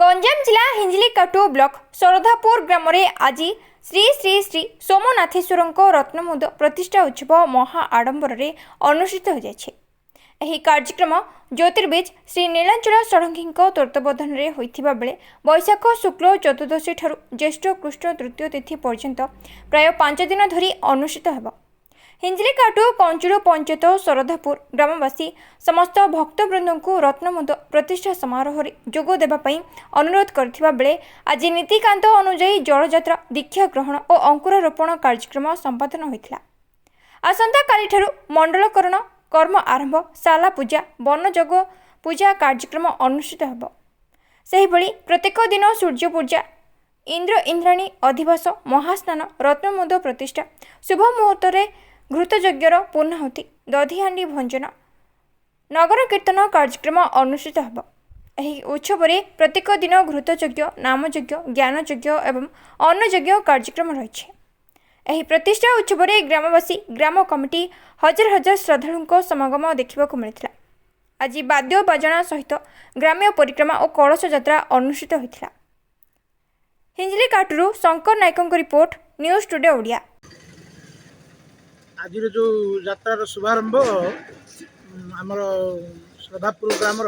ଗଞ୍ଜାମ ଜିଲ୍ଲା ହିଞ୍ଜିଳିକାଟୁ ବ୍ଲକ ଶରଧାପୁର ଗ୍ରାମରେ ଆଜି ଶ୍ରୀ ଶ୍ରୀ ଶ୍ରୀ ସୋମନାଥେଶ୍ୱରଙ୍କ ରତ୍ନମୁଦ ପ୍ରତିଷ୍ଠା ଉତ୍ସବ ମହା ଆଡମ୍ବରରେ ଅନୁଷ୍ଠିତ ହୋଇଯାଇଛି। ଏହି କାର୍ଯ୍ୟକ୍ରମ ଜ୍ୟୋତିର୍ବିଦ ଶ୍ରୀ ନୀଳାଞ୍ଚଳ ଷଡ଼ଙ୍ଗୀଙ୍କ ତତ୍ତ୍ୱାବଧାନରେ ହୋଇଥିବା ବେଳେ ବୈଶାଖ ଶୁକ୍ଳ ଚତୁର୍ଦ୍ଦଶୀଠାରୁ ଜ୍ୟେଷ୍ଠ କୃଷ୍ଣ ତୃତୀୟ ତିଥି ପର୍ଯ୍ୟନ୍ତ ପ୍ରାୟ 5 ଦିନ ଧରି ଅନୁଷ୍ଠିତ ହେବ। ହିଞ୍ଜିଳିକାଟୁ କଞ୍ଚୁଡ଼ ପଞ୍ଚାୟତ ଶରଧାପୁର ଗ୍ରାମବାସୀ ସମସ୍ତ ଭକ୍ତବୃନ୍ଦଙ୍କୁ ରତ୍ନମୁଦ ପ୍ରତିଷ୍ଠା ସମାରୋହରେ ଯୋଗ ଦେବା ପାଇଁ ଅନୁରୋଧ କରିଥିବା ବେଳେ ଆଜି ନୀତିକାନ୍ତ ଅନୁଯାୟୀ ଜଳଯାତ୍ରା, ଦୀକ୍ଷା ଗ୍ରହଣ ଓ ଅଙ୍କୁରାରୋପଣ କାର୍ଯ୍ୟକ୍ରମ ସମ୍ପାଦନ ହୋଇଥିଲା। ଆସନ୍ତାକାଲିଠାରୁ ମଣ୍ଡଳକରଣ କର୍ମ ଆରମ୍ଭ, ଶାଲା ପୂଜା, ବନଯୋଗ ପୂଜା କାର୍ଯ୍ୟକ୍ରମ ଅନୁଷ୍ଠିତ ହେବ। ସେହିଭଳି ପ୍ରତ୍ୟେକ ଦିନ ସୂର୍ଯ୍ୟ ପୂଜା, ଇନ୍ଦ୍ର ଇନ୍ଦ୍ରାଣୀ ଅଧିବାସ, ମହାସ୍ନାନ, ରତ୍ନମୁଦ ପ୍ରତିଷ୍ଠା, ଶୁଭ ମୁହୂର୍ତ୍ତରେ ଘୃତଯଜ୍ଞର ପୂର୍ଣ୍ଣାହୁତି, ଦଧିହାଣ୍ଡି ଭଞ୍ଜନ, ନଗର କୀର୍ତ୍ତନ କାର୍ଯ୍ୟକ୍ରମ ଅନୁଷ୍ଠିତ ହେବ। ଏହି ଉତ୍ସବରେ ପ୍ରତ୍ୟେକ ଦିନ ଘୃତଯଜ୍ଞ, ନାମଯଜ୍ଞ, ଜ୍ଞାନଯଜ୍ଞ ଏବଂ ଅନ୍ନଯଜ୍ଞ କାର୍ଯ୍ୟକ୍ରମ ରହିଛି। ଏହି ପ୍ରତିଷ୍ଠା ଉତ୍ସବରେ ଗ୍ରାମବାସୀ, ଗ୍ରାମ କମିଟି, ହଜାର ହଜାର ଶ୍ରଦ୍ଧାଳୁଙ୍କ ସମାଗମ ଦେଖିବାକୁ ମିଳିଥିଲା। ଆଜି ବାଦ୍ୟ ବାଜଣା ସହିତ ଗ୍ରାମ୍ୟ ପରିକ୍ରମା ଓ କଳସ ଯାତ୍ରା ଅନୁଷ୍ଠିତ ହୋଇଥିଲା। ହିଞ୍ଜିଳିକାଟୁରୁ ଶଙ୍କର ନାୟକଙ୍କ ରିପୋର୍ଟ, ନ୍ୟୁଜ୍ ଟୁଡେ ଓଡ଼ିଆ। ଆଜିର ଯେଉଁ ଯାତ୍ରାର ଶୁଭାରମ୍ଭ ଆମର ଶ୍ରଦ୍ଧାପୁର ଗ୍ରାମର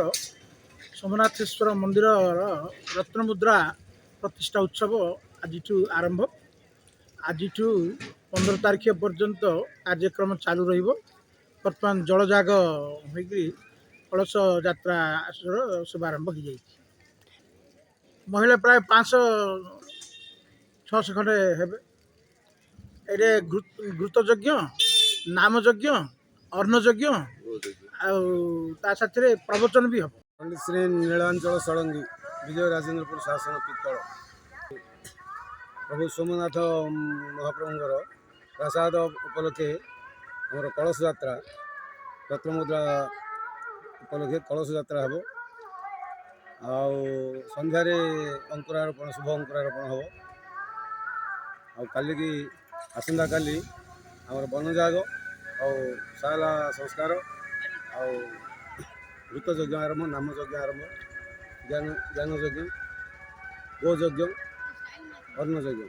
ସୋମନାଥେଶ୍ୱର ମନ୍ଦିରର ରତ୍ନମୁଦ୍ରା ପ୍ରତିଷ୍ଠା ଉତ୍ସବ ଆଜିଠୁ ଆରମ୍ଭ। ଆଜିଠୁ 15 ତାରିଖ ପର୍ଯ୍ୟନ୍ତ କାର୍ଯ୍ୟକ୍ରମ ଚାଲୁ ରହିବ। ବର୍ତ୍ତମାନ ଜଳଯାଗ ହୋଇକରି କଳସ ଯାତ୍ରାର ଶୁଭାରମ୍ଭ ହୋଇଯାଇଛି। ମହିଳା ପ୍ରାୟ 500-600 ଖଣ୍ଡେ ହେବେ। ଏଇରେ ଘୃତଯଜ୍ଞ, ନାମଯଜ୍ଞ, ଅନ୍ନଯଜ୍ଞ ଆଉ ତା ସାଥିରେ ପ୍ରବଚନ ବି ହେବ। ପଣ୍ଡିତ ଶ୍ରୀ ନୀଳାଞ୍ଚଳ ଷଡ଼ଙ୍ଗୀ, ବିଜୟ ରାଜେନ୍ଦ୍ରପୁର ଶାସନ ପିତ୍ତଳ। ପ୍ରଭୁ ସୋମନାଥ ମହାପ୍ରଭୁଙ୍କର ପ୍ରାସାଦ ଉପଲକ୍ଷେ ଆମର କଳସ ଯାତ୍ରା, ରତ୍ନମୁଦ୍ରା ଉପଲକ୍ଷେ କଳସ ଯାତ୍ରା ହେବ। ଆଉ ସନ୍ଧ୍ୟାରେ ଅଙ୍କୁରାରୋପଣ, ଶୁଭ ଅଙ୍କୁରାରୋପଣ ହେବ। ଆଉ କାଲିକି, ଆସନ୍ତାକାଲି ଆମର ବନଯାଗ ଆଉ ଶାଲା ସଂସ୍କାର ଆଉ ଘୃତଯଜ୍ଞ ଆରମ୍ଭ, ନାମଯଜ୍ଞ ଆରମ୍ଭ, ଜ୍ଞାନଯଜ୍ଞ, ଗୋଯଜ୍ଞ, ଅନ୍ନଯଜ୍ଞ।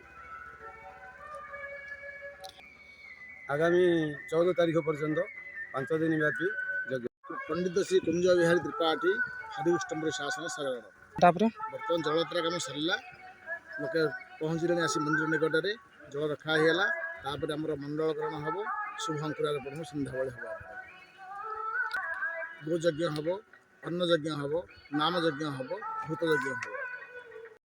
ଆଗାମୀ 14 ତାରିଖ ପର୍ଯ୍ୟନ୍ତ 5 ଦିନ ବ୍ୟାପୀ ଯଜ୍ଞ। ପଣ୍ଡିତ ଶ୍ରୀ କୁଞ୍ଜ ବିହାରୀ ତ୍ରିପାଠୀ, ହରିକୃଷ୍ଣପୁର ଶାସନ, ଶରଗଡ଼। ତାପରେ ବର୍ତ୍ତମାନ ଜଳଯାତ୍ରା କାମ ସରିଲା। ଲୋକେ ପହଞ୍ଚିଲେଣି ଆସି ମନ୍ଦିର ନିକଟରେ। ଜଳ ରଖା ହେଇଗଲା। ତାପରେ ଆମର ମଣ୍ଡଳକରଣ ହେବ, ଶୁଭ ଅଙ୍କୁରାରୋପଣ ହେବ, ସନ୍ଧ୍ୟାବେଳେ ହେବ। ଆମର ଗୋଯଜ୍ଞ ହେବ, ଅନ୍ନଯଜ୍ଞ ହେବ, ନାମଯଜ୍ଞ ହେବ, ଭୂତଯଜ୍ଞ ହେବ।